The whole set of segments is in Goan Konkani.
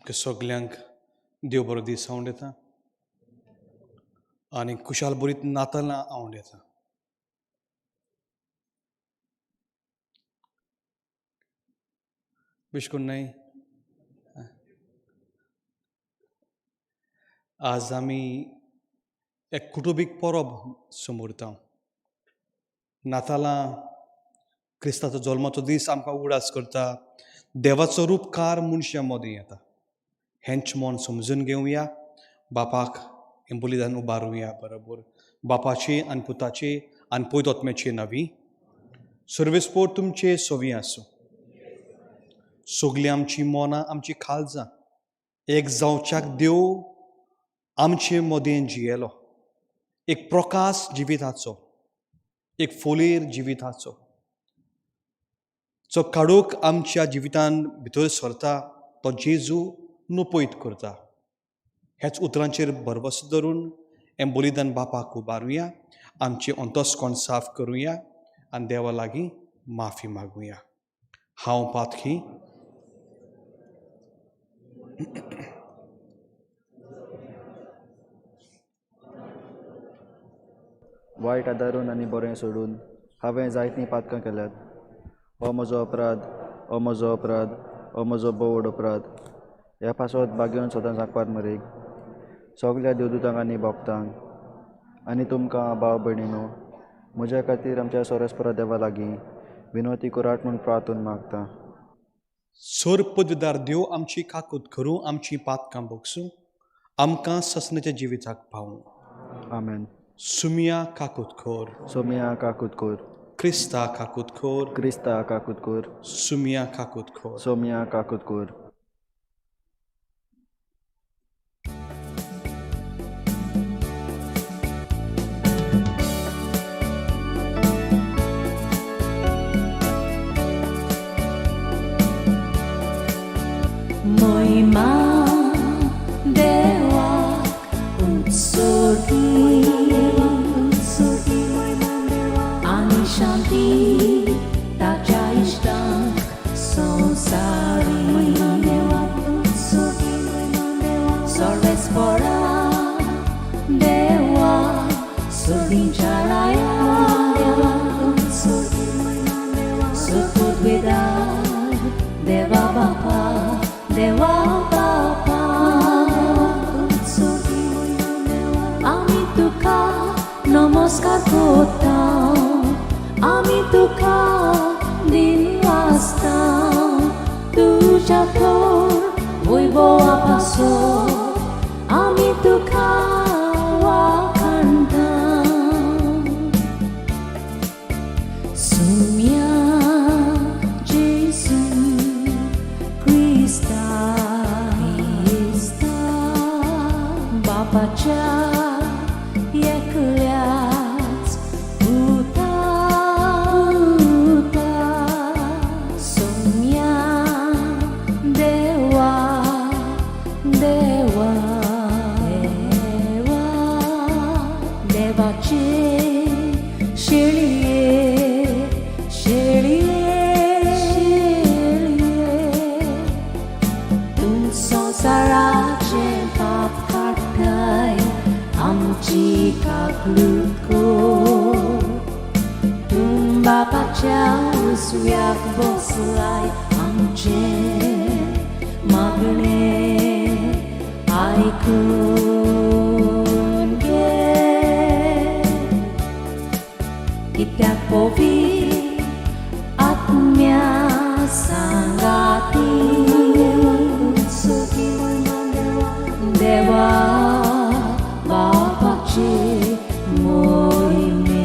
तुमकां सगल्यांक देव बरो दीस हांव दिता आनी खुशाल बरीत नातलां हांव दिता. बेश करून न्हय, आज आमी एक कुटुंबीक परब समोरता. नातालां क्रिस्ताचो जल्माचो दीस आमकां उगडास करता. देवाचो रूपकार मनशां मदीं येता. हेंच मन समजून घेवया. बापाक हें बलिदान उबारुया बरोबर. बापाची आनी पुताची आनी पवित्र नवी सर्वेस्पोर तुमचे सोवी आसूं. सगळीं आमची मनां आमची खालजां एक जावच्याक देव आमचे मदें जियेलो. एक प्रकाश जिविताचो, एक फोलेर जिविताचो जो काडूक आमच्या जिवितान भितर सरता तो जेजू नुपयत करता. ह्याच उतरांचेर भरवंसो धरून हें बलिदान बापाक उबारुया. आमचें अंतस्कोण साफ करुया आनी देवा लागीं माफी मागुया. हांव पातकी वायट आदारून आनी बरें सोडून हांवें जायतीं पातकां केल्यात. हो म्हजो अपराध, हो म्हजो अपराध, हो म्हजो भोव व्हड अपराध. ह्या पासत बागेवन सदांच आंकवार मरेक सगल्या देवदूतांक आनी भक्तांक आनी तुमकां भाव भयणीनो म्हज्या खातीर आमच्या सोरस्परा देवा लागीं विनवती करात म्हूण प्रार्थून मागता. सोर पदवीदार देव आमची काकूत करूं, आमची पातकां भोगसूं, आमकां ससनाच्या जिविताक पावूं. आमेन. सुमिया काकूत कर, सोमिया काकूत कर, क्रिस्ता काकूत कर, क्रिस्ता काकूत कर, सुमिया काकूत कर, सोमिया काकूत कर. महिमा देवाक उत्सर्गी आनी शांती ताच्या इश्टांक संवसारी. सर्वेस्परा देवा सदींच्या राया सुपुदविदार देवा बापा, देवा बापा, आमी तुका नमस्कार करता, आमी तुका दिन वाचता. तुज्या थोर वैभवा पासत आमी तुका वाखाणटा. सुम्या जेजू क्रिस्ता, क्रिस्ता बापाच्या एकल्याच पुता, पुता, सुम्या देवा, देवा, देवा, देवाचे शेळये, शेळये, शेळये, तूं संवसाराचें पाप काडटाय, आमची काकलूत कर. तूं बापाच्या उजव्याक बसलाय, आमचें मागणें आयकून घे. कित्याक पवित्र आत्म्या सांगाती देवा बापाचे मोहिमे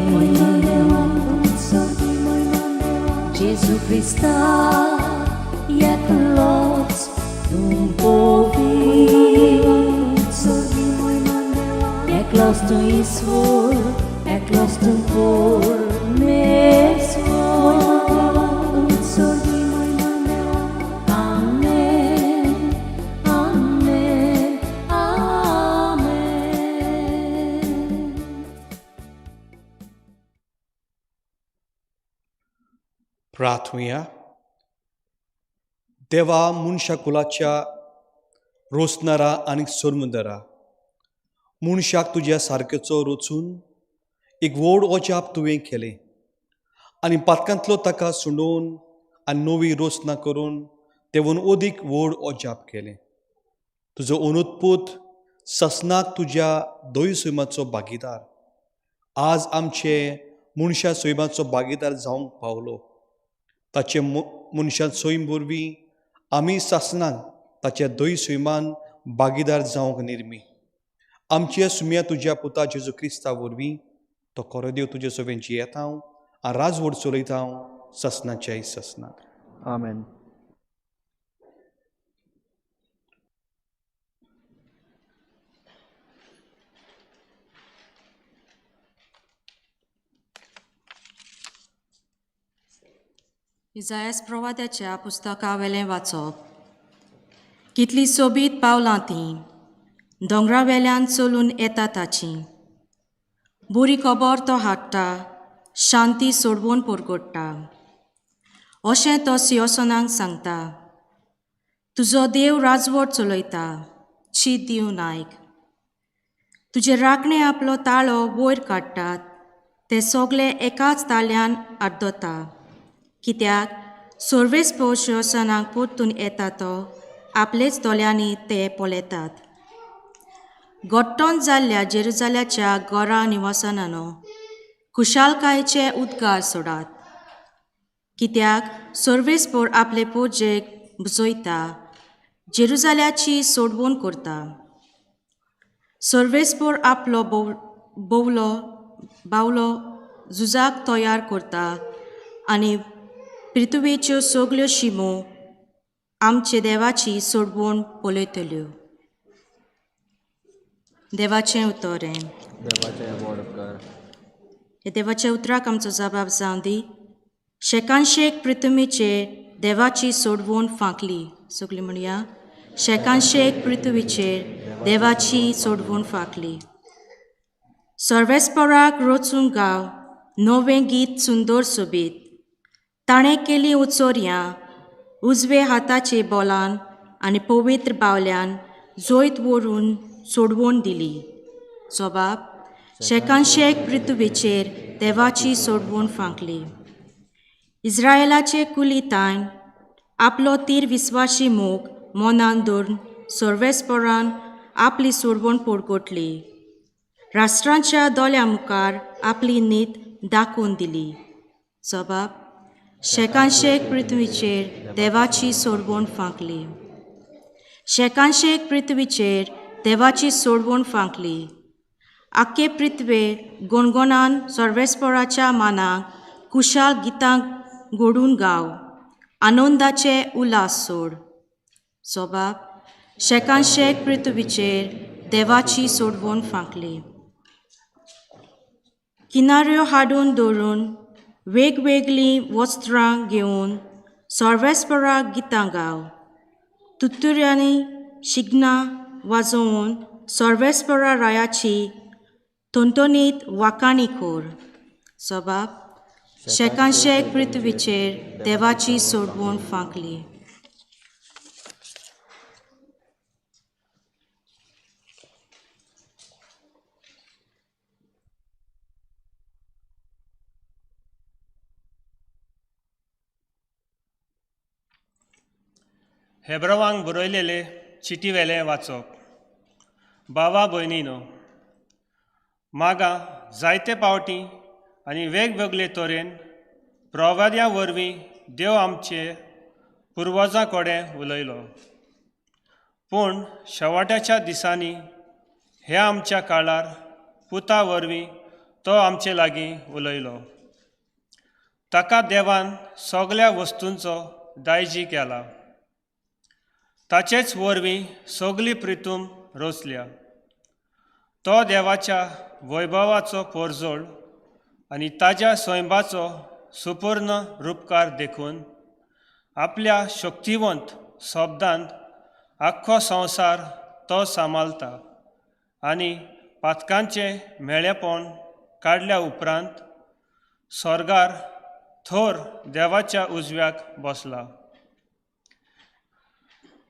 जेजू क्रिस्ता एकलोच तूं पवित्र, एकलोच तूं ईश्वर, एकलोच तूं परमेश्वर. आमेन, आमेन, आमेन. प्रार्थुया. देवा मनशा कुलाच्या रोसणारा आनी सोरमुदरा, मनशाक तुज्या सारकेचो रचून एक व्हड अजाप तुवें केलें आनी पातकांतलो ताका सुंडोवन आनी नवी रचना करून तेवून अदीक व्हड अजाप केलें। तुजो अनुत्पूत ससनाक तुज्या दय सैमाचो भागीदार आज आमचे मनशा सैमाचो भागीदार जावंक पावलो। ताचे मनशा सैम वरवीं आमी सासणाक ताच्या दय सैमान भागीदार जावंक निर्मी। आमच्या सुम्या तुज्या पुता जेजू क्रिस्ता वरवीं तो खरो देव तुजे सवें जियेता हांव आनी राजवट चलयता हांव ससनाच्याय ससनाक। आमेन। इजायस प्रवाद्याच्या पुस्तकावेलें वाचप। कितली सोबीत पावलां तीं दोंगरावेल्यान चलून येता ताची, बरी खबर तो हाडटा, शांती सोडवून परगट्टा। अशें तो सियोसनाक सांगता, तुजो देव राजवट चलयता, चीत दिवन आयक। तुजे राखणे आपलो ताळो वयर काडटात, ते सगळे एकाच ताळ्यान आड्डता, कित्याक सर्वेस्पोर सियोसनाक परतून येता तो आपलेच दोळ्यांनी ते पळयतात। गोट्टोन जाल्ल्या जेरुजाल्याच्या गोरा निवासनानो खुशालकायेचे उद्गार सोडात, कित्याक सर्वेस्पोर आपले पोजेक बुजयता, जेरुजाल्याची सोडवण करता। सर्वेस्पोर आपलो बोवलो बावलो झुजाक तयार करता आनी पृथ्वीच्यो सगल्यो शिमो आमचे देवाची सोडवण पळयतल्यो। देवाचें उतर हें। देवाचें व्हड उपकार। हे देवाच्या उतराक आमचो जबाब जावं दी। शेकानशेक पृथ्वीचेर देवाची सोडवण फांकली। सगळीं म्हणया, शेकानशेक पृथ्वीचेर देवाची सोडवण फांकली। सर्वेस्पराक रचूंक गाव नवें गीत सुंदर सोबीत, ताणें केली उचोरयां उजवे हाताचे बोलान आनी पवित्र बावल्यान जैत व्हरून सोडवण दिली। जबाब, शेकानशेक पृथ्वीचेर देवाची सोडवण फांकली। इस्रायलाचे कुलितान आपलो तीर विस्वाशी मोग मनान धरून सर्वेस्परान आपली सोडवण परगटली, राष्ट्रांच्या दोळ्यां मुखार आपली नीत दाखोवन दिली। जबाब, शेकानशेक पृथ्वीचेर देवाची सोडवण फांकली। शेकानशेक पृथ्वीचेर देवाची सोडवण फांकली। आख्खे पृथ्वे गणगणान सर्वेस्पराच्या मानाक कुशाल गितां घडून गाव, आनंदाचे उल्हास सोड। जबाब, शेकानशेक पृथ्वीचेर देवाची सोडवण फांकली। किनाऱ्यो हाडून दवरून वेगवेगळीं वस्त्रां घेवन सर्वेस्पराक गितां गाव, तुतुऱ्यांनी शिगनां वाजोवन सर्वेस्परा रायाची टणटणीत वाखाणी कर। जबाब, शेकानशेक पृथ्वीचेर देवाची सोडवण फांकली। हेब्रवांक बरयलेले चिटी वेलें वाचप। बाबा भयणीनो, मागा जायते पावटी आनी वेगवेगळे तरेन प्रवाद्यां वरवीं देव आमचे पुर्वजां कडेन उलयलो, पूण शेवटाच्या दिसांनी ह्या आमच्या काळार पुता वरवीं तो आमचे लागीं उलयलो। ताका देवान सगळ्या वस्तूंचो दायजी केला, ताचेच वरवीं सगळी प्रितूम रचल्या। तो देवाच्या वैभवाचो पोरजोळ आनी ताज्या सैमाचो सुपूर्ण रुपकार देखून आपल्या शक्तिवंत शब्दांत आख्खो संवसार तो सांबाळता आनी पातकांचें मेळेपण काडल्या उपरांत स्वर्गार थोर देवाच्या उजव्याक बसला।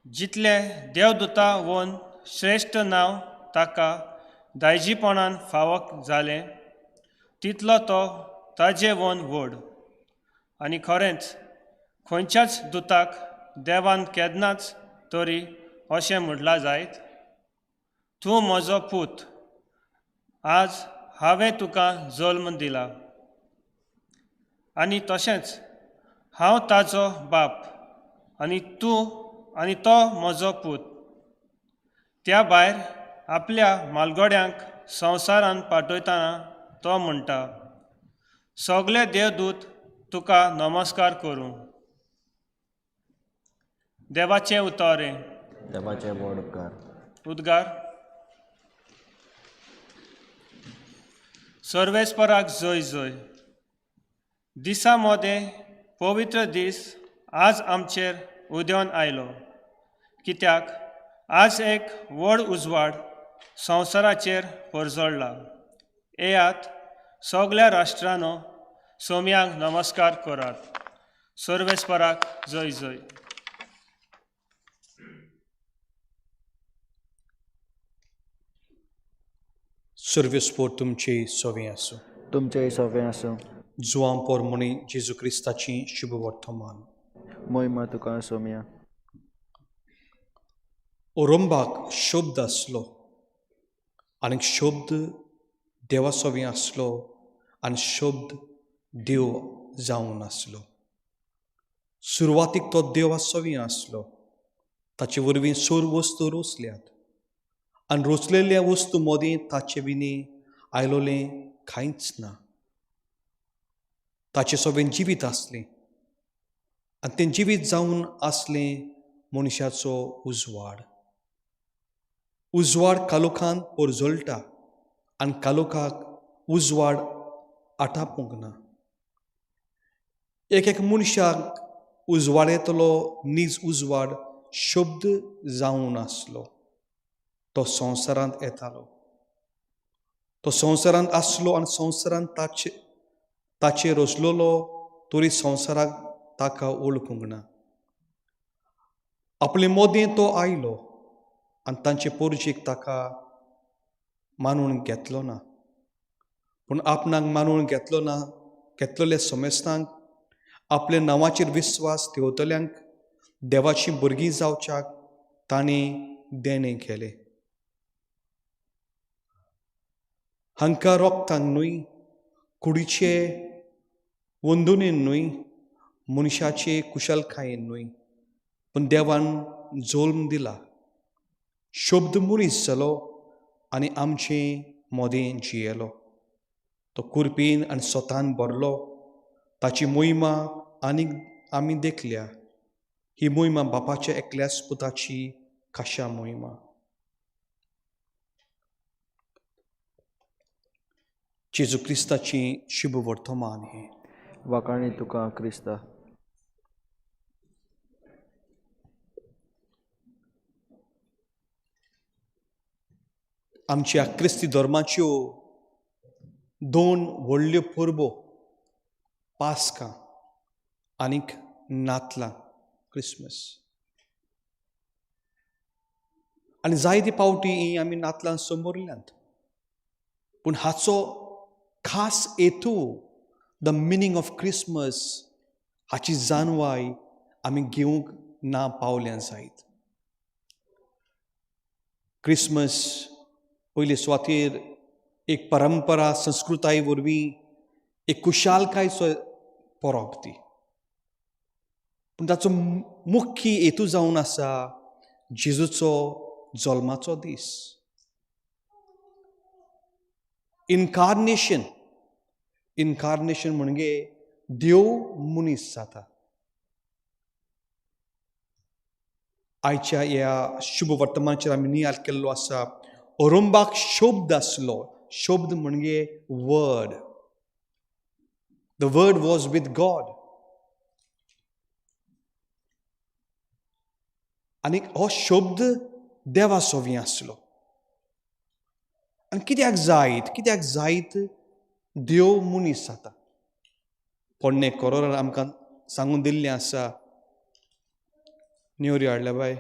जितलें देवदूता वन श्रेश्ठ नांव ताका दायजीपणान फावो जालें तितलो तो ताजे वन व्हड. आनी खरेंच खंयच्याच दुताक देवान केन्नाच तरी अशें म्हणलां जायत, तूं म्हजो पूत, आज हांवें तुका जल्म दिला. आनी तशेंच हांव ताजो बाप आनी तूं आनी तो म्हजो पूत. त्या भायर आपल्या म्हालगड्यांक संवसारान पाठयतना तो म्हणटा, सगळे देवदूत तुका नमस्कार करूं. देवाचें उतर हें. देवाचे व्हड उपकार. उद्गार. सर्वेस्पराक जय जय. दिसा मदें पवित्र दीस आज आमचेर उदेवन आयलो, कित्याक आज एक व्हड उजवाड संवसाराचेर परजळ्ळा. येयात सगल्या राष्ट्रांनो सोम्यांक नमस्कार करात. सर्वेस्पराक जय जय. सर्वेस्पोर तुमचे सवे आसूं. तुमचेय सवे आसूं. जुवां पोरमणी जेजू क्रिस्ताची शुभ वर्तमान. मोहिमा तुका सोम्या. ओरंबाक शब्द आसलो आनी शब्द देवा सवी आसलो आनी शब्द देव जावन आसलो. सुरवातीक तो देवा सवी आसलो. ताचे वरवीं सर्व वस्तू रोसल्यात आनी रोसलेल्या वस्तू मदीं ताचे विनी आयलोलें कांयच ना. ताचे सवें जिवीत आसलें आनी तें जिवीत जावन आसलें मनशाचो उजवाड. उजवाड कालोखान परजळटा आनी कालोखाक उजवाड आटापूंक ना. एक एक मनशाक उजवाडेंतलो नीज उजवाड शब्द जावन आसलो. तो संवसारांत येतालो, तो संवसारांत आसलो आनी संवसारांत ताचे रचलोलो तरी संवसाराक ताका वळखूंक ना. आपले मदें तो आयलो आनी तांचे पोरजीक ताका मानून घेतलो ना. पूण आपणाक मानून घेतलो ना घेतलेल्या समेस्तांक आपल्या नांवाचेर विस्वास ठेवतल्यांक देवाची भुरगीं जावच्याक तांणी देणें केलें. हांकां रोगतांक न्हय, कुडीचे वंदुनेन न्हय, मनशाचे कुशलकायेन न्हय, पूण देवान जल्म दिला. शब्द मनीस जालो आनी आमचे मदें जियेलो. तो कुरपीन आनी स्वतान भरलो. ताची मोहिमा आनीक आमी देखल्या. ही मोहिमा बापाच्या एकल्याच पुताची खाशा मोहिमा. जेजू क्रिस्ताची शुभ वर्तमान हें. वाखाणी तुका क्रिस्ता. आमच्या क्रिस्ती धर्माच्यो दोन व्हडल्यो परबो, पास्कां आनीक नातलां, क्रिसमस. आनी जायते पावटी हीं आमी नातलां समोरल्यांत, पूण हाचो खास हेतू, the meaning of Christmas, हाची जाणवाय आमी घेवंक ना पावल्या जायत. क्रिसमस पयले सुवातेर एक परंपरा, संस्कृताय वरवीं एक खुशालकायचो परब ती, पूण ताचो मुख्य हेतू जावन आसा जेजूचो जल्माचो दीस. इनकार्नेशन, इनकार्नेशन म्हणजे देव मनीस जाता. आयच्या ह्या शुभ वर्तमानाचेर आमी नियाळ केल्लो आसा. ओरंबाक शब्द आसलो. शब्द म्हणजे word. The word was with God. आनी हो शब्द देवा सोवी आसलो. आनी कित्याक जायत, कित्याक जायत देव मनीस जाता. पोरणें कोरोरान आमकां सांगून दिल्लें आसा. नेवरी हाडल्या बाय.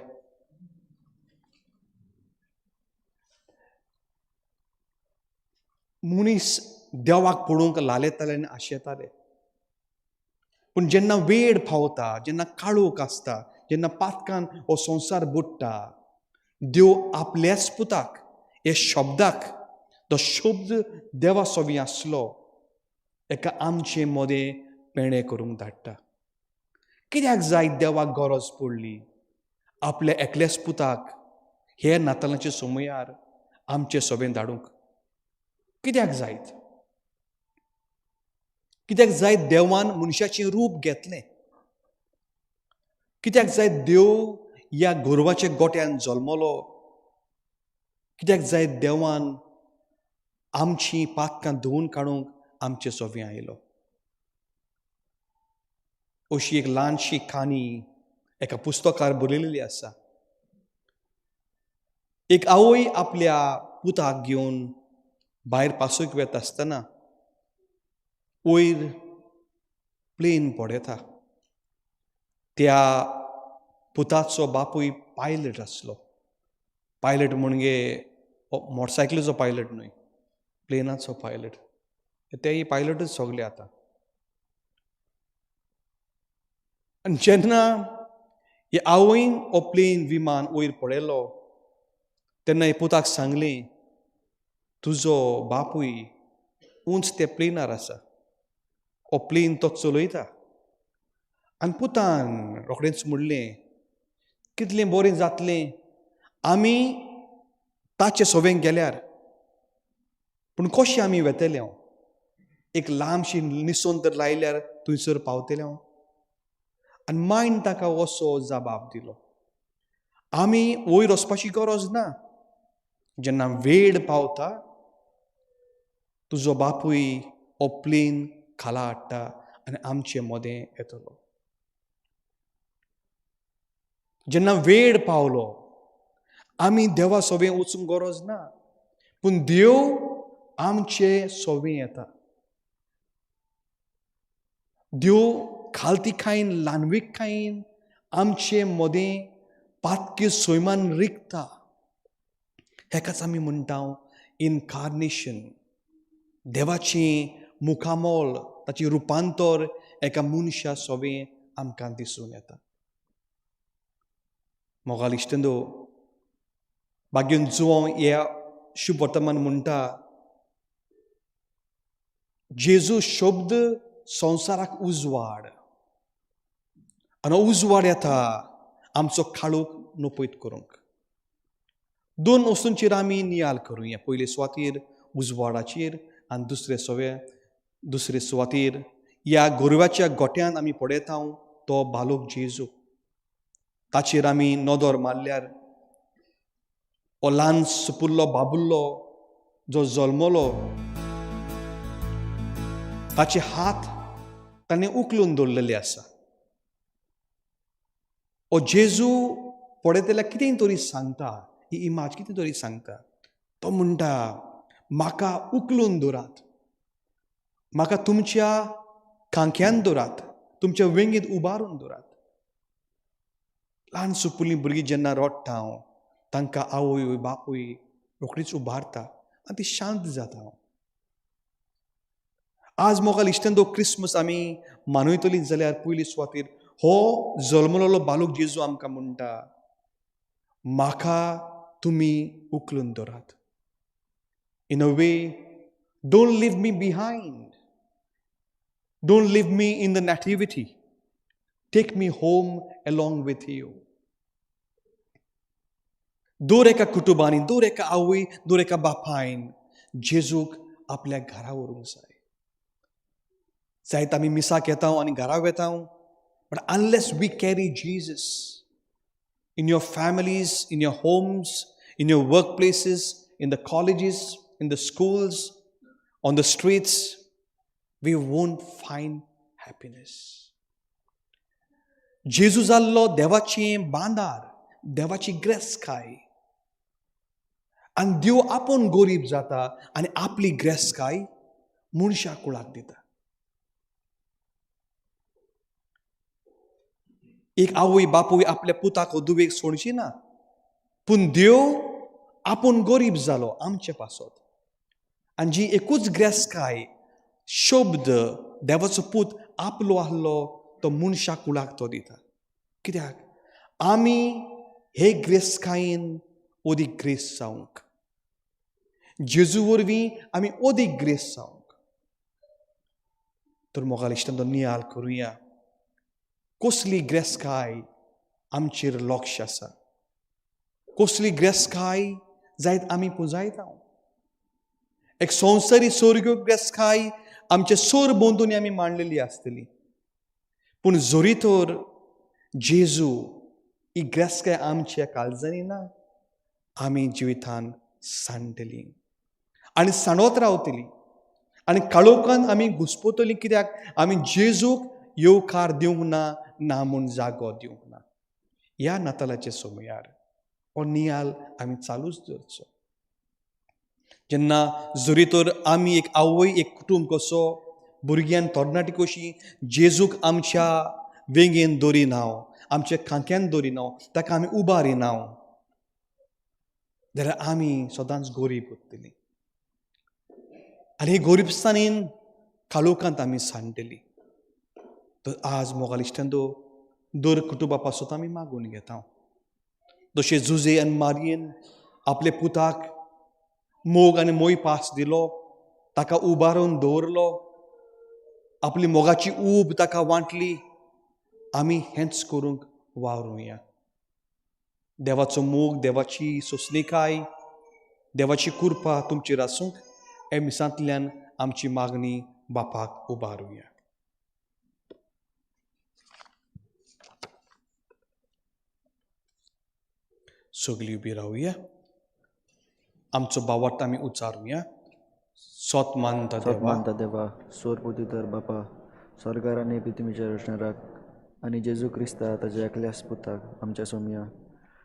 मनीस देवाक पळोवंक लालेताले आनी आशेताले. पूण जेन्ना वेळ पावता, जेन्ना काळोख आसता, जेन्ना पातकान हो संवसार बुडटा, देव आपल्याच पुताक, हे शब्दाक, तो शब्द देवा सोबी आसलो, एका आमचे मदें पेणे करूंक धाडटा. कित्याक जाय देवाक गरज पडली आपल्या एकल्याच पुताक हे नातालांचे समयार आमचे सोबेन धाडूंक? कित्याक जायत? कित्याक जाय देवान मनशाचें रूप घेतलें? कित्याक जाय देव ह्या गोरवाच्या गोट्यान जल्मलो? कित्याक जाय देवान आमची पातकां धुवून काडूंक आमचे सोबें आयलो? अशी एक ल्हानशी काणी एका पुस्तकार बरयलेली आसा. एक आवय आपल्या पुताक घेवन भायर पासयेक वेता आसतना वयर प्लेन पळयता. त्या पुताचो बापूय पायलट आसलो. पायलट म्हणजे मोटरसायकलीचो पायलट न्हय, प्लेनाचो पायलट. तेय पायलटूच सगळे आतां. आनी जेन्ना हे आवयन हो प्लेन विमान वयर पळयलो तेन्ना हे पुताक सांगलें, तुजो बापूय उंच त्या प्लेनार आसा, हो प्लेन तो चलयता. आनी पुतान रोखडेंच म्हणलें, कितलें बरें जातलें आमी ताचे सोबेंक गेल्यार, पूण कशें आमी वेतले? हांव एक लांबशी निसोन तर लायल्यार थंयसर पावतले हांव. आनी मायन ताका असो जबाब दिलो, आमी वयर वचपाची गरज ना, जेन्ना वेळ पावता तुजो बापूय हो प्लेन खाला हाडटा आनी आमचे मदें येतलो. जेन्ना वेळ पावलो आमी देवा सोबें वचूंक गरज ना, पूण देव आमचे सोबें येता. देव खालती खायन ल्हानवीक खायन आमचे मदें पातकी सैमान रिगता. हेकाच आमी म्हणटा इनकार्नेशन. देवाचें मुखामोल, ताचें रुपांतर एका मनशा सोबें आमकां दिसून येता. मोगाल इश्टंदो, भाग्यन जुवांव ह्या शुभ वर्तमान म्हणटा, जेजू शब्द संवसाराक उजवाड, आनी उजवाड येता आमचो काळोख नपयत करूंक. दोन वस्तूंचेर आमी नियाल करुया. पयले सुवातेर उजवाडाचेर आनी दुसरे सुवातेर ह्या गोरवाच्या गोट्यान आमी पळयता तो बालोक जेजू. ताचेर आमी नदर मारल्यार हो ल्हान सुपुल्लो बाबुल्लो जो जल्मलो, ताचे हात ताणें उखलून दवरलेले आसा. हो जेजू पळयतल्याक कितें तरी सांगता, ही इमाज कितें तरी सांगता. तो म्हणटा, म्हाका उखलून दवरात, म्हाका तुमच्या खांक्यान दवरात, तुमच्या वेंगेंत उबारून दवरात. ल्हान सुपुल्लीं भुरगीं जेन्ना रडटा हांव, तांकां आवय बापूय रोखडीच उबारता आनी ती शांत जाता. आज मोगाल इश्टंदो, क्रिसमस आमी मनयतली जाल्यार पयली सुवातेर हो जल्मलेलो बालूक जेजू आमकां म्हणटा, म्हाका तुमी उखलून दवरात. In a way, don't leave me behind, don't leave me in the nativity, take me home along with you. दर एका कुटुंबांनी, दर एका आवय, दर एका बापायन जेजूक आपल्या घरा व्हरूंक जाय. जायत आमी मिसाक येता आनी घरा वेता, but unless we carry Jesus in your families, in your homes, in your work places, in the colleges, in the schools, on the streets, we won't find happiness. जेजू जाल्लो देवाचें बांदार, देवाची ग्रेसकाय, आनी देव आपूण गरीब जाता आनी आपली ग्रेसकाय मनशा कुळाक दिता. एक आवय बापूय आपल्या पुताक धुवेक सोडची ना, पूण देव आपूण गरीब जालो आमचे पासत. आनी जी एकूच ग्रेसकाय शब्द देवाचो पूत आपलो आहलो तो मनशा कुळाक तो दिता. कित्याक आमी हे ग्रेसकायेन ओदीक ग्रेस जावंक, जेजू वरवीं आमी ओदीक ग्रेस जावंक. तर मोगाल इश्टान तो नियाल करुया, कसली ग्रेसकाय आमचेर लक्ष आसा, कसली ग्रेसकाय जायत आमी पुंजायता. एक संवसारी सोर्ग ग्रेसकाय आमचे सोर बोंदून आमी मांडलेली आसतली, पूण जोरी तर जेजू ही ग्रेसकाय आमच्या काळजांनी ना, आमी जिवितान सांडटली आनी सांडत रावतली आनी काळोखान आमी घुस्पतली. कित्याक आमी जेजूक येवकार दिवंक ना, ना म्हूण जागो दिवंक ना. ह्या नातालाचे समयार हो नियाल आमी चालूच दवरचो. जेन्ना जरी तर आमी एक आवय एक कुटुंब कसो भुरग्यान तरणाटी कशी जेजूक आमच्या वेंगेन दवरिना, आमच्या खांक्यान दवरिना, ताका आमी उबारिना जाल्यार आमी सदांच गरीब उरतली आनी ही गरीबसाणीन काळोखांत आमी सांडटली. तर आज मोगाल इश्टांनो दर कुटुंबा पासत आमी मागून घेता, जशें जुजे आनी मारयेन आपले पुताक मोग आनी मोय पास दिलो, ताका उबारून दवरलो, आपली मोगाची ऊब ताका वांटली, आमी हेंच करूंक वावरुया. देवाचो मोग, देवाची सोंसणीकाय, देवाची कृपा तुमचेर आसूंक हे मिसांतल्यान आमची मागणी बापाक उबारुया. सगळीं उबी रावया, आमचो बावट आमी उचारुया. सोत मानता सत मानता देवा, सोर पुती तर बापा स्वर्गार आनी पृथ्वीच्या रचणाराक आनी जेजू क्रिस्ता ताच्या एकल्याच पुताक आमच्या सोमया,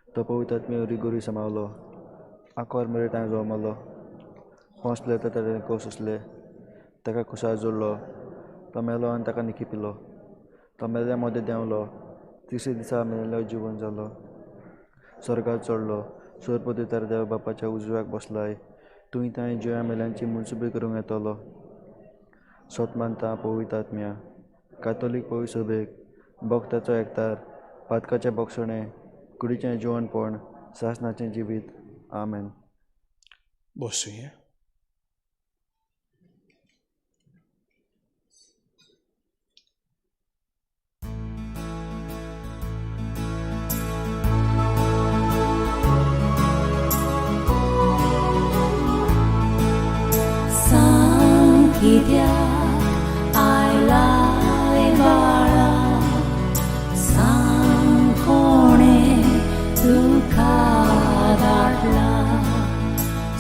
तो पवित्र आत्म्या रिगोरी समावलो, आकोर मेरे ताणें जल्मलो, पोंसले तर ताणें सोंसले, ताका कुसार जोडलो, तो मेलो आनी ताका निखिपिलो, तो मेल्ल्या मदें देंवलो, तिसरे दिसा मेल्लो जिवन जालो, स्वर्गार चडलो, सोर पवित्र देव बापाच्या उजव्याक बसलाय, तूं ताणें जिव्या मेल्यांची मुनसुबी करूंक येतलो. सत मानता पवित्र आत्म्या, कातोलीक पवित्र सभेक, भक्ताचो एकतार, पातकाचें बोगसणें, कुडीचें जिवनपण, सासनाचें जिवीत. आमेन. बसुया. सांग कित्याक आयलाय बाळा, सांग कोणें तुका धाडला,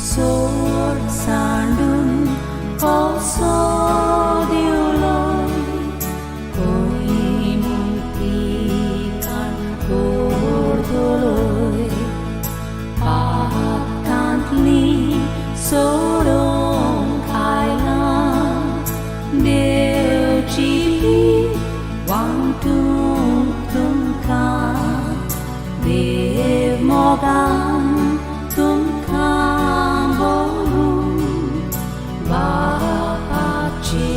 सोड सांडून कसो दिवलोय, खंय मुक्तीकान व्हरतलोय, पातकांतली सोडोवंक आयलां, देवची वांटूंक तुमकां, देव मोगान तुमकां भरून, बापाचे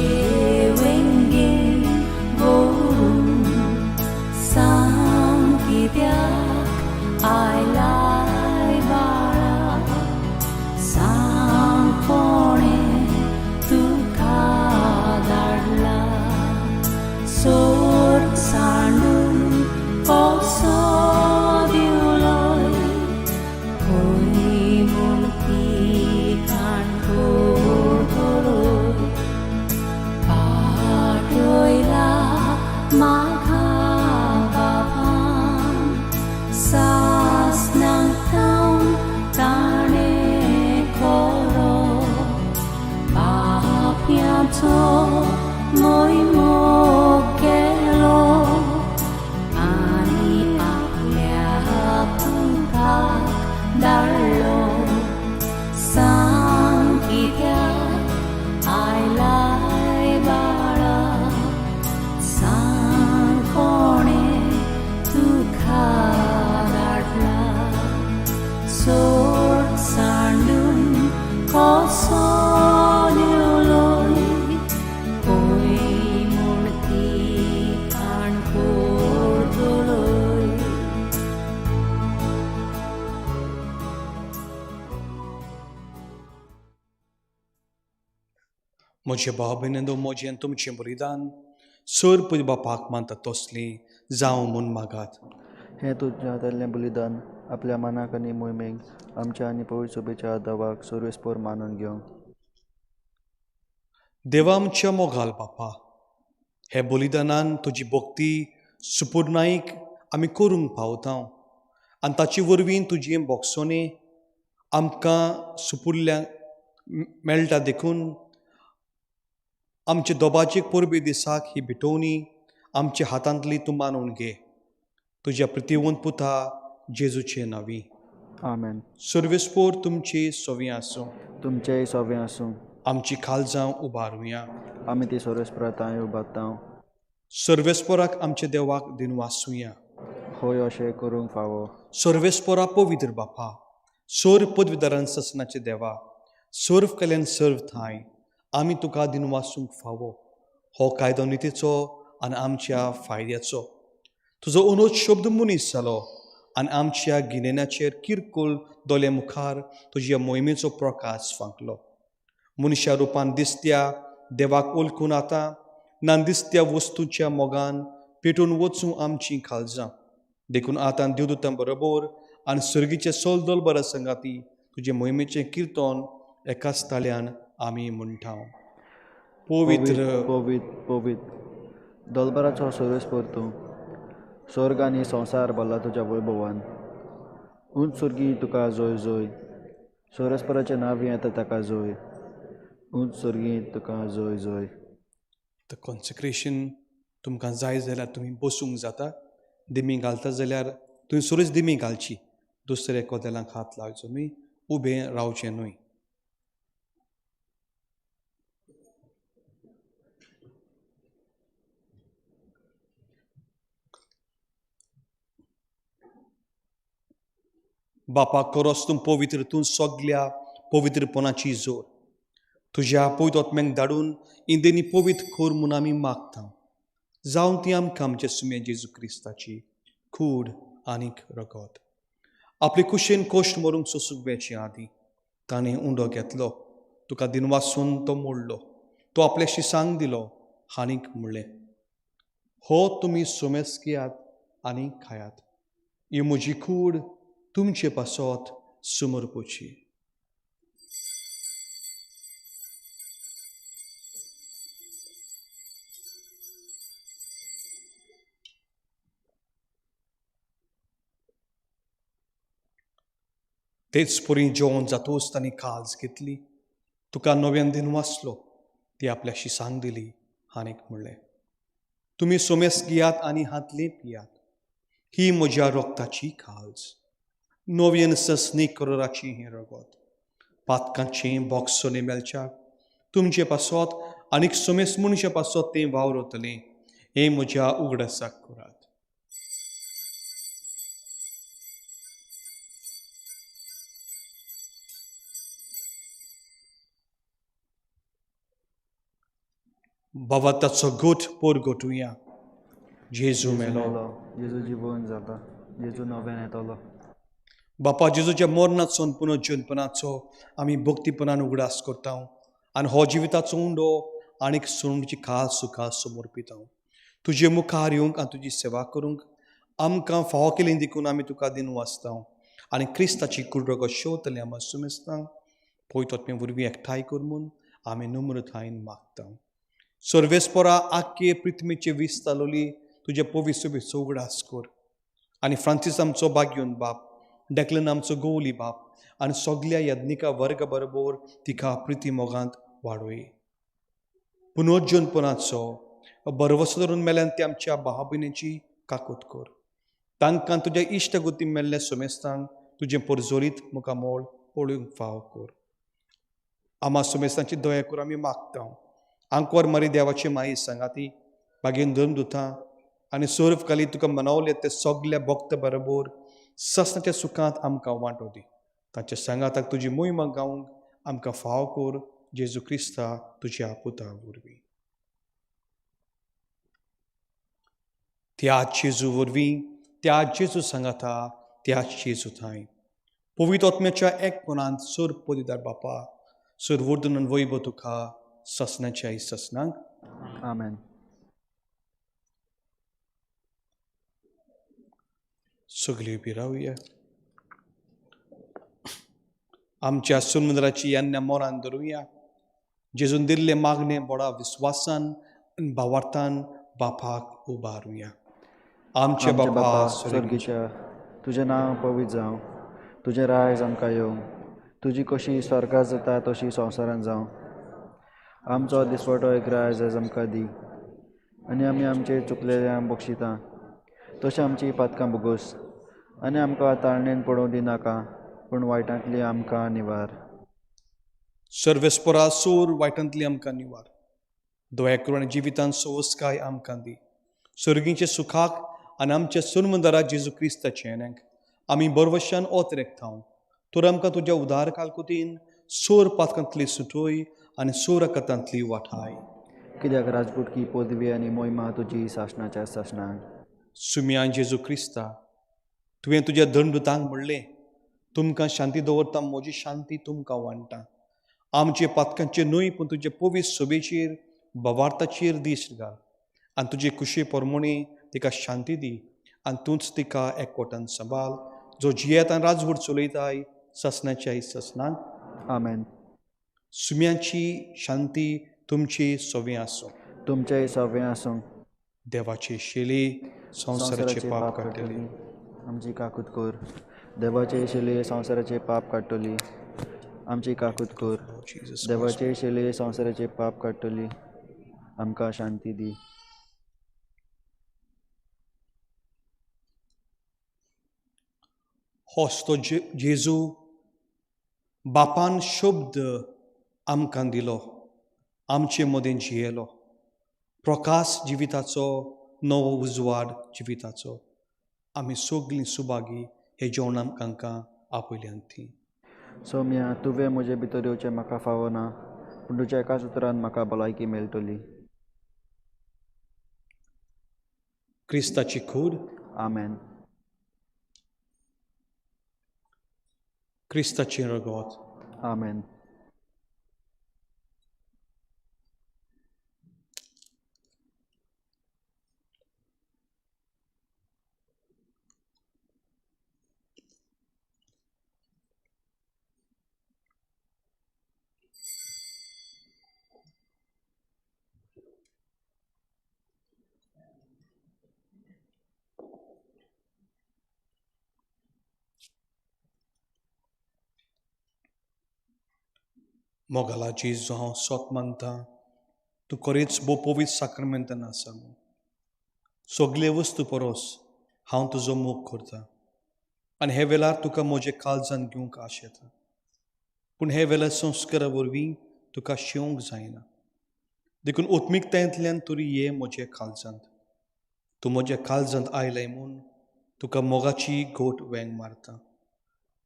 वेंगेन व्हरून, सांग कित्याक आयलाय बाळा, सांग कोणें तुका धाडला, सोड सांडून कसो दिवलोय, खंय मुक्तीकान व्हरतलोय, पाटयला म्हाका बापान, सासणाक थावन ताणें खरो, पापयांचो मोग केलो, आनी आपल्या पुताक धाडलो, सांग कित्याक आयलाय बाळा, सांग कोणें तुका धाडला, सोड सांडून कसो म्हजे भाव भयणींनो, म्हजें आनी तुमचें बलिदान सर पय बापाक मानता तसली जावं म्हूण मागात. हें तुज्या हातांतलें बलिदान आपल्या मनाक आनी मोहिमेक आमच्या आनी पवित्र सोबेच्या दवाक सर्वेस्पोर मानून घेवं. देवा आमच्या मोगाल बापा, हे बलिदानान तुजी भक्ती सुपुर्नाईक आमी करूंक पावता आनी ताचे वरवीं तुजी बोगसोने आमकां सुपुरल्या मेळटा. देखून आमचे दोबाचे परबे दिसाक ही भेटवणी आमच्या हातांतली तूं मानून घे, तुज्या प्रितीवंत पुता जेजूचे नांवी. आमेन. सर्वेस्पोर तुमची सोवी आसूं. तुमचेय सोवें आसूं. आमची खालजांव उबारुया. आमी ती सर्वेस्परा तांय उबारता. सर्वेस्पोराक आमच्या देवाक दिनवासुया. होय अशें करूंक फावो. सर्वेस्पोरा पवित्र बापा, सर्व पदवीदारान ससनाचे देवा, सर्व कल्याण सर्व थांय आमी तुका दिनवासूंक फावो. हो कायदो नितीचो आनी आमच्या फायद्याचो. तुजो अनुज शब्द मनीस जालो आनी आमच्या गिन्यानाचेर किरकोळ दोळे मुखार तुज्या मोहिमेचो प्रकाश फांकलो. मनशा रुपान दिसत्या देवाक ओळखून आतां ना दिसत्या वस्तूच्या मोगान पेटून वचूं आमचीं खालजां. देखून आतां देवदूतां बरोबर आनी सर्गीचे सोलदोल बरा संगाती तुजे मोहिमेचें किर्तन एकाच ताळ्यान आमी म्हणटा. पवित्र पवित्र पवित्र दोलबराचो सर्वेस्पोर तूं, स्वर्ग आनी संवसार भरला तुज्या वैभवान. उंच स्वर्गी तुका जोय जोय, सर्वेस्पराचें नांव येता ताका जोय. उंच स्वर्गी तुका जोय जोय. The consecration तुमकां जाय जाल्यार तुमी बसूंक जाता. दिमी घालता जाल्यार तुवें सुरूच दिमी घालची, दुसरे कोदेलांक हात लावचो न्हय, उबें रावचें न्हय. बापा करोस तूं पवित्र, तूं सगल्या पवित्रपणाची जोर. तुज्या पवित्र आत्म्याक धाडून इंदेनी पवित्र कर म्हूण आमी मागता. जावन ती आमकां आमच्या सुम्या जेजू क्रिस्ताची कूड आनीक रगत. आपले कुशेन कोश्ट मरूंक सोसूंक वेचे आदीं ताणें उंडो घेतलो, तुका दिनवासून तो मोडलो, तो आपल्या शिसांक दिलो आनीक म्हणलें, हो तुमी सोमेस घेयात आनी खायात, ही म्हजी कूड तुमचे पासत समर्पोची. तेच परी जेवण जातूच तांणी काज घेतली, तुका नव्यान दिन वाचलो, ती आपल्या शिसांक दिली आनीक म्हणलें, तुमी सोमेस घेयात आनी हातले पियात, ही म्हज्या रक्ताची काज, नव्यान ससनी करोराची हें रगत, पातकांचें बोगसोने मेळच्याक तुमचे पासत आनीक सोमेस मनशा पासत तें वावरतलें, हें म्हज्या उगडासाक करात. बाबा ताचो गोठ पोर गोठुया. जेजू मेलो, जेजू जिवोवन जाता, जेजू नव्यान येतलो. बापा जेजूच्या मरणाचो पुनर्जनपणाचो आमी भक्तीपणान उगडास करता आनी हो जिविताचो उंडो आनीक सोडची खास सुखा समर्पिता. तुजे मुखार येवंक आनी तुजी सेवा करूंक आमकां फावो केली देखून आमी तुका दिन वाचता आनी क्रिस्ताची कुडरगो शेवतले आमकां सुमेस्ता पयतोत्मे वरवीं एकठांय कर म्हूण आमी नम्रतायेन मागता. सर्वेस्पोरा आख्खे पृथ्वीचे वीस तालोली तुजे पवित्र उगडास कर आनी फ्रांसीस आमचो बाग्योन बाप, डेक्लन आमचो गोवली बाप आनी सगल्या यज्ञिका वर्ग बरोबर तिका प्रिती मोगांत वाडोय. पुनर्जनपणाचो बरवसो धरून मेल्यान ती आमच्या भाव भयणीची काकूत कर. तांकां तुज्या इश्ट गोती मेल्ल्या सोमेस्तांक तुजें परजोरीत मुखामोळ पळोवंक फाव कर. आमा सोमेस्तांची दया कर आमी मागता. आंकवार मारी देवाची माई सांगाती बागेन धर्मदुतां आनी सर्व काली तुका मनवले ते सगल्या भक्त बरोबर ससनाच्या सुखांत आमकां वांटो दी. तांच्या सांगाताक तुजी मोहिमा गावंक आमकां फाव कर, जेजू क्रिस्ता तुज्या पुता वरवीं. त्या जेजू वरवीं, त्या जेजू सांगाता, त्या जेजू थांय पवित्र आत्म्याच्या एकपणांत सर पदिदार बापा, सर वर्धन वैभव तुका ससनाच्या ससनांक. आमेन. सगळी उबी रावया. आमच्या सुनमुद्राची यान्या मोरान धरुया. जेजून दिल्ले मागणे बडा विस्वासान आनी भावार्थान बापाक उबारुया. आमचे आमच्या बापा बापा स्वर्गीच्या, स्वर्गीच्या, तुजें नांव पवित्र जावं, तुजें रायज आमकां येवं, तुजी कशी स्वर्गात जाता तशी संवसारांत जावं. आमचो दिसवटो एक रायज आयज आमकां दी, आनी आमी आमचे चुकलेल्या बक्षिता तशें आमची पातकां भोगोस, आनी आमकां ताळणेन पडोवं दिनाका, पूण वायटांतली आमकां निवार. सर्वेस्परा सोर वायटांतली आमकां निवार. दया करून आनी जिवितान सोवस्काय आमकां दी. सर्गींचे सुखाक आनी आमच्या सुनमंदरा जेजू क्रिस्ताचे येण्याक आमी बरवशान ओत रेखतांव. तर आमकां तुज्या उदार कालकुतीन सोर पातकांतली सुटोय आनी सोर रकतांतली वाठाय. कित्याक राजगुटकी पदवी आनी मोहिमा तुजी सासणाच्या सासणाक. सुम्या जेजू क्रिस्ता, तुवें तुज्या दंडुतांक म्हणलें, तुमकां शांती दवरता, म्हजी शांती तुमकां वांट्टा. आमचे पातकांचे न्हय पूण तुजे पवित्र सोबेचेर बवार्थाचेर दीस घाल आनी तुजे कुशे परमणी तिका शांती दी आनी तूंच तिका एकवटान सांबाळ, जो जियेत आनी राजवट चलयताय ससनाच्या ससनाक. आमेन. सुम्याची शांती तुमची सोवे आसूं. तुमचेय सवें आसूं. देवाची शेली संवसाराचे पाप काडटली. आमची काकूत कर. देवाचे शेली संवसाराचे पाप काडटली, आमची काकूत कर. Jesus Christ. देवाचे शेली संवसाराचे पाप काडटली, आमकां शांती दी. होच तो जेजू बापान शब्द आमकां दिलो, आमचे मदें जियेलो, प्रकाश जिविताचो नवो उजवाड जिविताचो. आमी सगळीं सुभागी हे जेवण आमकां आपयल्यान ती. सोम्या, तुवें म्हजे भितर येवचें म्हाका फावना, पूण तुज्या एकाच उतरान म्हाका भलायकी मेळटली. क्रिस्ताची कूड. आमेन. क्रिस्ताचें रगत. आमेन. मोगाला जेजू, हांव सोत मानता तूं खरेंच भोव पवित्र साक्रमेंतान आसा. सगळे वस्तू परोस हांव तुजो मोग करता आनी हे वेळार तुका म्हजे काळजान घेवंक आशेता, पूण हे वेळार संस्कारा वरवीं तुका शेवंक जायना. देखून ओत्मिकतायेंतल्यान तरी ये म्हजे काळजांत. तूं म्हज्या काळजांत आयलें म्हूण तुका मोगाची गोट वेंग मारता.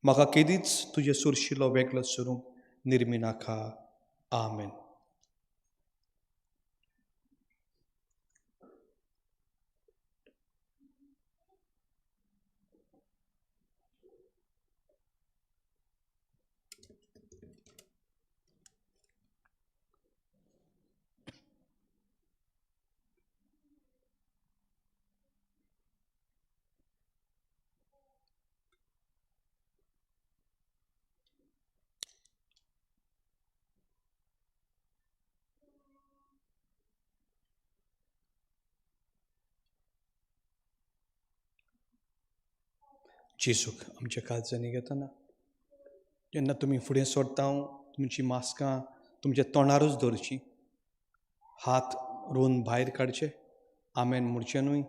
म्हाका केदीच तुजे सुरशिलो वेगळो सरूंक निर्मिनाका. आमेन. जेजूक आमच्या काळजांनी घेतना जेन्ना तुमी फुडें सरता तुमची मास्कां तुमच्या तोंडारूच दवरची, हात रोवन भायर काडचे, आमेन म्हणचें न्हय.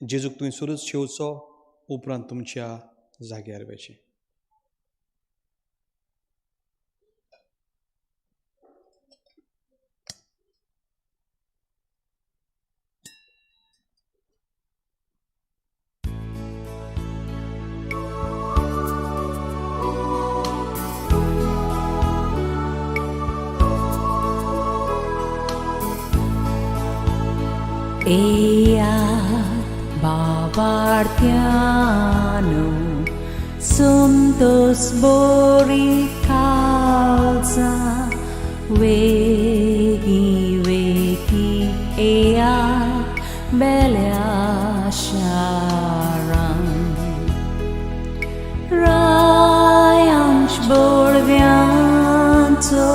जेजूक तुवें सुरूच शेवचो, उपरांत तुमच्या जाग्यार वचचें. Eat bavartiano sum tos bori calza vegi. दिव्यांचो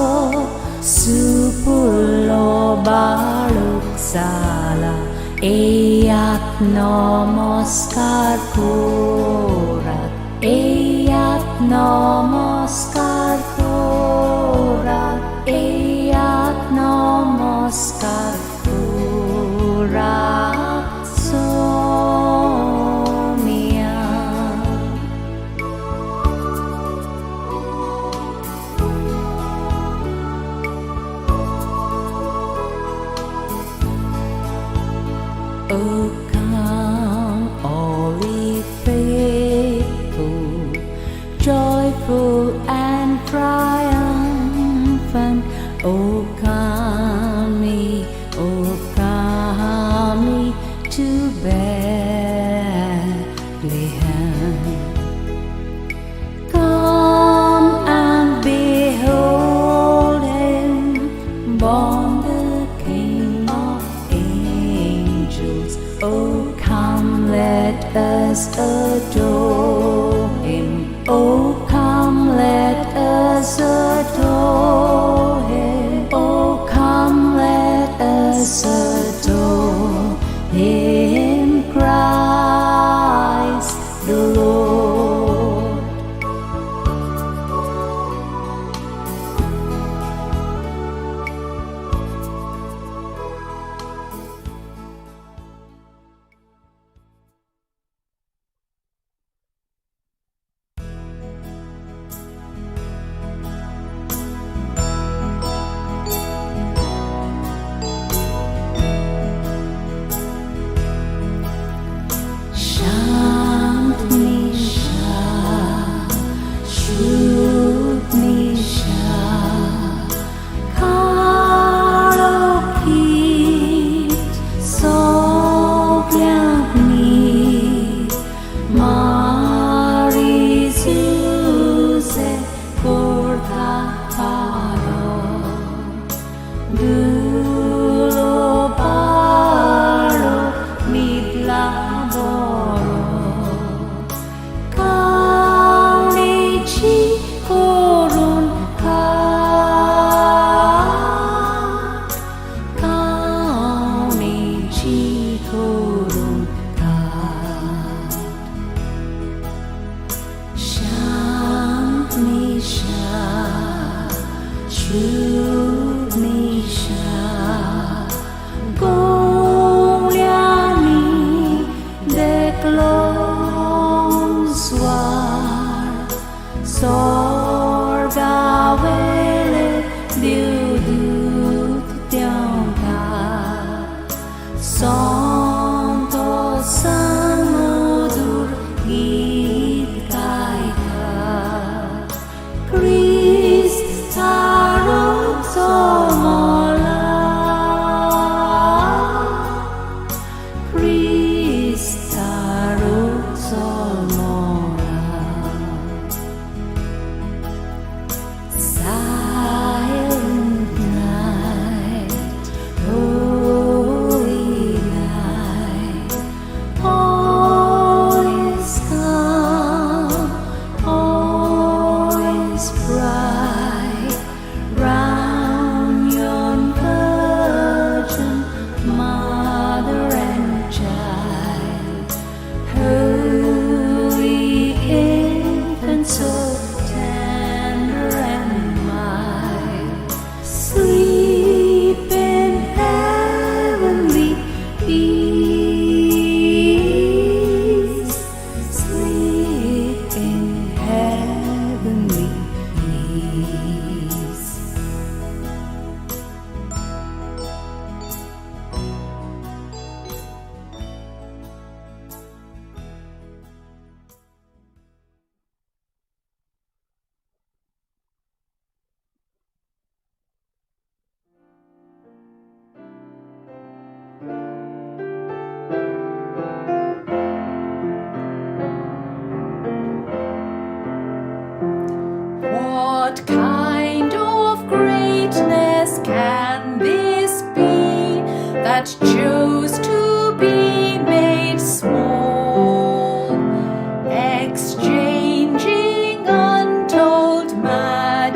सुपुल्लो बाळूक जाला येयात नमस्कार करात येयात नमस्कार करात येयात नमस्कार करात सोमिया. O come, all ye faithful, joyful and triumphant. O come ye, O come ye to Bethlehem. Come and behold him, born the King of angels. Oh, come, let us adore him. Oh, come, let us adore him. Oh, come, let us adore him, Christ the Lord. शांत निशा शुभ निशा काळोखी सगळ्यांक न्हीद मारी जुजे करता पारो दुलो पारो न्हिदला बरो कावणेची करून खात कावणेची करून खात शांत निशा शुभ निशा गोवळ्यांनी देखलो स्वार स्वर्गावेले देवदूत तेंका संतोषान मधुर गीत गायता क्रिस्त Tarak जल्मला क्रिस्त Tarak जल्मला. Silent night, holy night, all is calm, all is bright, round yon virgin mother and child. Holy infant, so tender and mild, sleep in heavenly peace. Sleep in heavenly peace. What kind of greatness can this be that chose to be made small, exchanging untold majesty?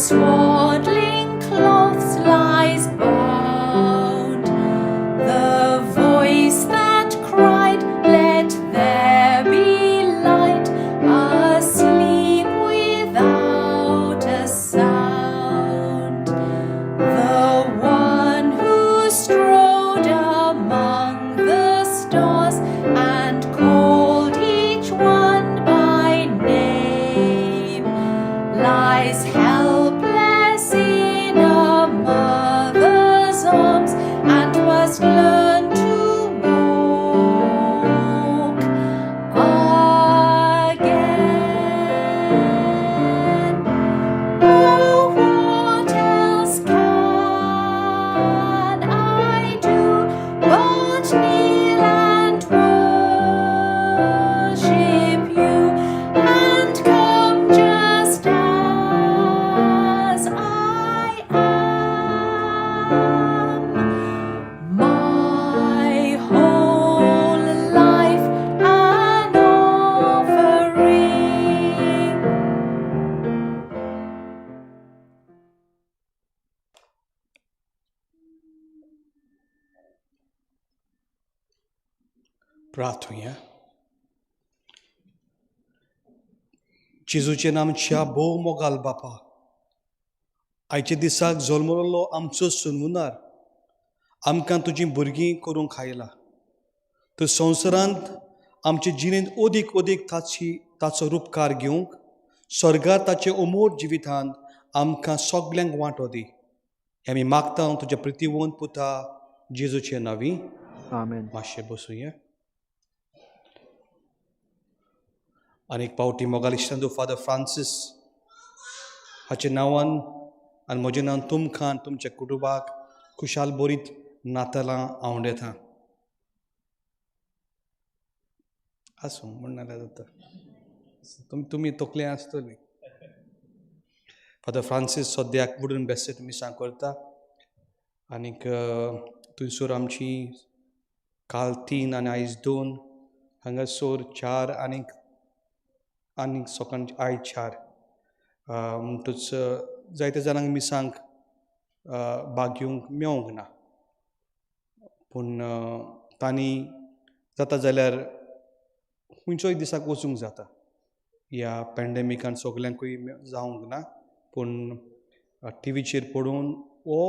swaddling cloths lies bound. The voice that cried, "Let there be light," asleep without a sound. The one who strode among the stars and called each one by name lies helpless in a mother's arms and must learn to walk again. Oh, what else can I do but kneel and worship you and come just as I am? My whole life an offering. प्रार्थुया. जेजूचें आमच्या भोव मोगाल बापा, आयच्या दिसाक जल्मलेलो आमचो सुनमुनार आमकां तुजीं भुरगीं करूंक आयला. तर संवसारांत आमचे जिणेंत अदीक अदीक ताची ताचो रुपकार घेवंक स्वर्गार ताचे अमोर जिवितांत आमकां सगल्यांक वांटो दी. हें आमी मागता तुज्या प्रितीवंत पुता जेजूचे नांवी. आमेन. मातशें बसुया. आनी एक पावटी मोगाल इश्टांचो, फादर फ्रांसीस हाचे नांवान आनी म्हज्या नांवान तुमकां आनी तुमच्या कुटुंबाक खुशाल बरीत नातलां आवडेता. आसूं, म्हण नाल्यार जाता. तुमी तकले आसतली. फादर फ्रांसीस सद्याक वुडन बेसेट मिसां करता आनीक थंयसर आमची काल 3 आनी आयज 2, हांगासर 4 आनीक आनीक सकाळची आयज 4. म्हणटूच जायते जाणांक मिसांक भाग घेवंक मेवंक ना, पूण तांणी जाता जाल्यार खंयचोय दिसाक वचूंक जाता. ह्या पॅन्डेमिकान सगल्यांकूय जावंक ना, पूण टिवीचेर पळोवन वो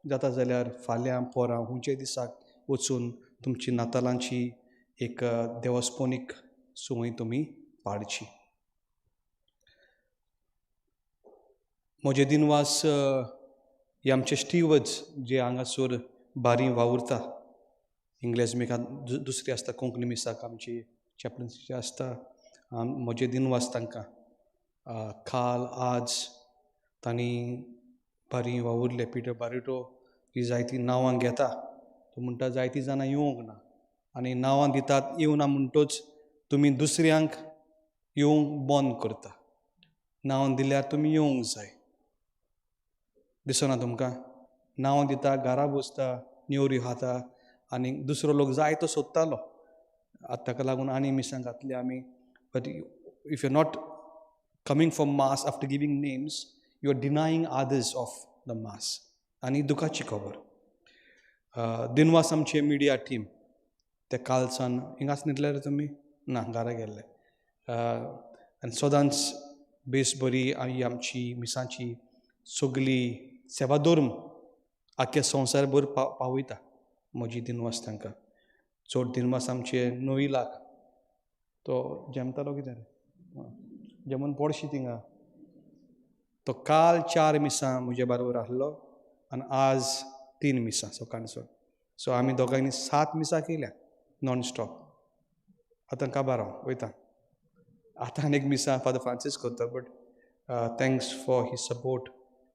जाता जाल्यार फाल्यां पोरां खंयच्याय दिसाक वचून तुमची नातालांची एक देवस्पोनीक संवय तुमी पाळची. म्हजे दिनवास हे आमचे स्टिवर्ड्स जे हांगासर बारी वावुरता. इंग्लेज मिसाक दुसरी आसता, कोंकणी मिसाक आमची चॅपलन्सी आसता. म्हजे दिनवास तांकां. काल आज तांणी बारी वावुरले. पिटर बारिटो ही जायतीं नांवां घेता, तो म्हणटा जायतीं जाणां येवंक ना आनी नांवां दितात येवना म्हणटूच तुमी दुसऱ्यांक येवंक बंद करता. नांवां दिल्यार तुमी येवंक जाय. दिसना तुमकां? नांवां दिता, घरा बसता, नेवरी खाता आनी दुसरो लोक जाय तो सोदतालो. आतां ताका लागून आनी मिसां घातली आमी. But if you are not coming for mass after giving names, you are denying others of the mass. आनी दुखाची खबर. दिनवास आमचे मिडिया टीम ते कालसान हिंगाच न्हिदले रे तुमी? ना, घरा गेल्ले. आनी सदांच बेस बरी ही आमची मिसांची सगली सेवाधर्म आख्या संवसारभर पावयता. म्हजी दिनवास तांकां. चड दिनवास आमचे नोईलाक. तो जेमतालो कितें रे, जेमून पडशी थिंगा. तो काल 4 मिसां म्हजे बरोबर आहलो आनी आज 3 मिसां सकाळचो. सो आमी दोगांनी 7 मिसां केल्या नॉन स्टॉप. आतां काबार हांव वयता. आतां आनी एक मिसां फादर फ्रांसीस करता, but thanks for his support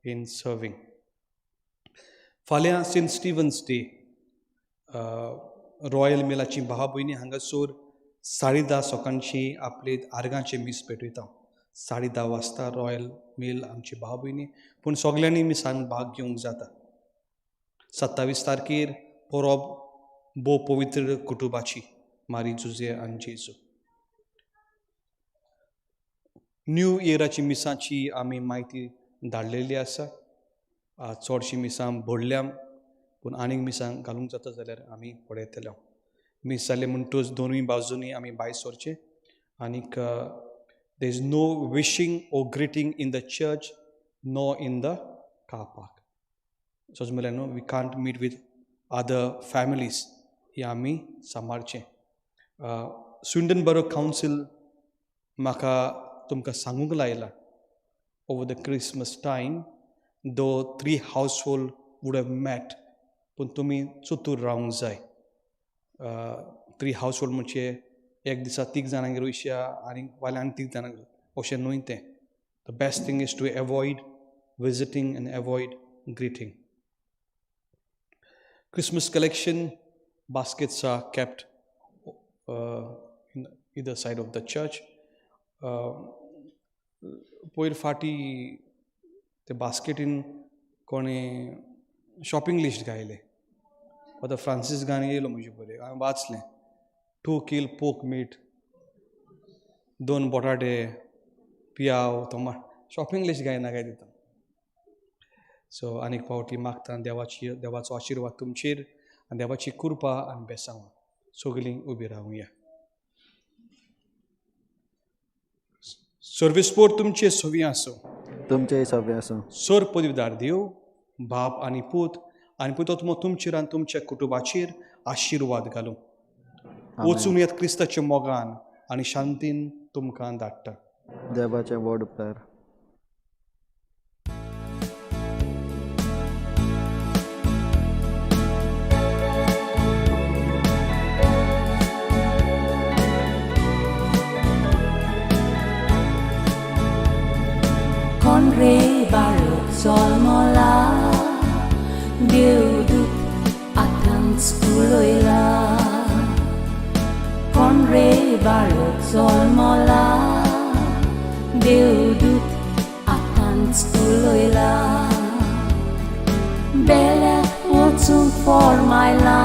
in serving. फाल्यां सेंट स्टिवन्स डे. रॉयल मिलाची भाव भयणी हांगासर 10:30 सकाळची आपले आर्गांचे मीस पेटयता. 10:30 वाजता रॉयल मिल आमची भाव भयणी, पूण सगल्यांनी मिसान भाग घेवंक जाता. 27 तारखेर परब भोव पवित्र कुटुंबाची, मारी जुजे आनी जेजू. न्यू इयराची मिसाची आमी म्हायती धाडलेली आसा. चडशीं मिसां भरल्या, पूण आनीक मिसां घालूंक जाता जाल्यार आमी पळयतले. मीस जालें म्हणटूच दोनूय बाजूंनी आमी भायर सरचें. आनीक there is no wishing or greeting in the church, no in the car park. So म्हणल्यार न्हू, we can't meet with other families, हें आमी सांबाळचें. स्विंडन बरो कावन्सील म्हाका तुमकां सांगूंक लायलां, over the Christmas time, though three household would have met, पूण तुमी चतूर रावंक जाय. थ्री हावस होल्ड म्हणजे एक दिसा तीग जाणांगेर वयशा आनी फाल्यां आनी तीग जाणांगेर, अशें न्हय तें. The best thing is to avoid visiting and avoid greeting. Christmas collection baskets are kept in either side of the church. पयर फाटी ते बास्केटीन कोणें शॉपिंग लिस्ट घायलें. आतां फ्रांसीस गान येयलो म्हजे बरें, हांवें वाचलें, 2 कील पोक मीट, दोन बटाटे, पियाव, टोमाट, शॉपिंग लिस्ट घायना काय दिता. सो आनीक फावटी मागता देवाची, देवाचो आशिर्वाद तुमचेर आनी देवाची कृपा आनी बेसांव. सगळीं उबी रावया. सर्वेस्पोर तुमचे सवी आसूं. तुमचेय सवे आसूं. सर पदवीदार देव बाप आनी पूत आनी पुतो तुमचेर आनी तुमच्या कुटुंबाचेर आशिर्वाद घालूं. वचून येत, क्रिस्ताच्या मोगान आनी शांतीन तुमकां धाडटा. देवाचे व्हड उपकार. कोण रे बाळक जल्मला, देवदूत आतांच उलयला. कोण रे बाळक जल्मला, देवदूत आतांच उलयला. बेल्याक वचूंक फॉर्मायला,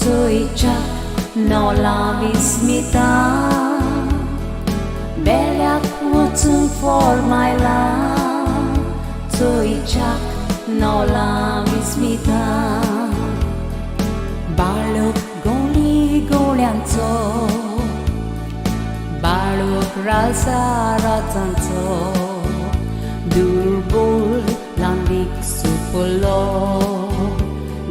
चोयच्याक नवला विस्मिता. बेल्याक वचूंक फॉर्मायला, चोयच्याक नवला विस्मिता. बाळक गोली गोळ्यांचो, बाळक राजा राजांचो, दुर्बोल लांबीक सुपलो,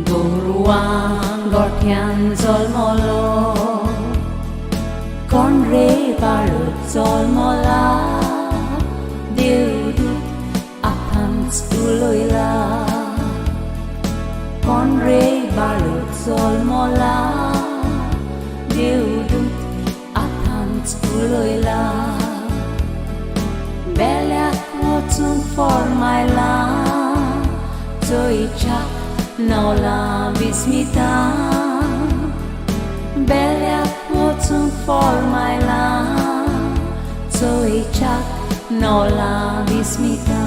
गोरवां गोठ्यान जल्मलो. कोण रे बाळक जल्मला, देवदूत आतांच उलयला. कोण रे बाळक जल्मला, देवदूत आतांच उलयला. बेल्याक वचूंक फॉर्मायला, चोयच्याक नवला विस्मिता. बेल्याक वचूंक फॉर्मायला, चोयच्याक नवला विस्मिता.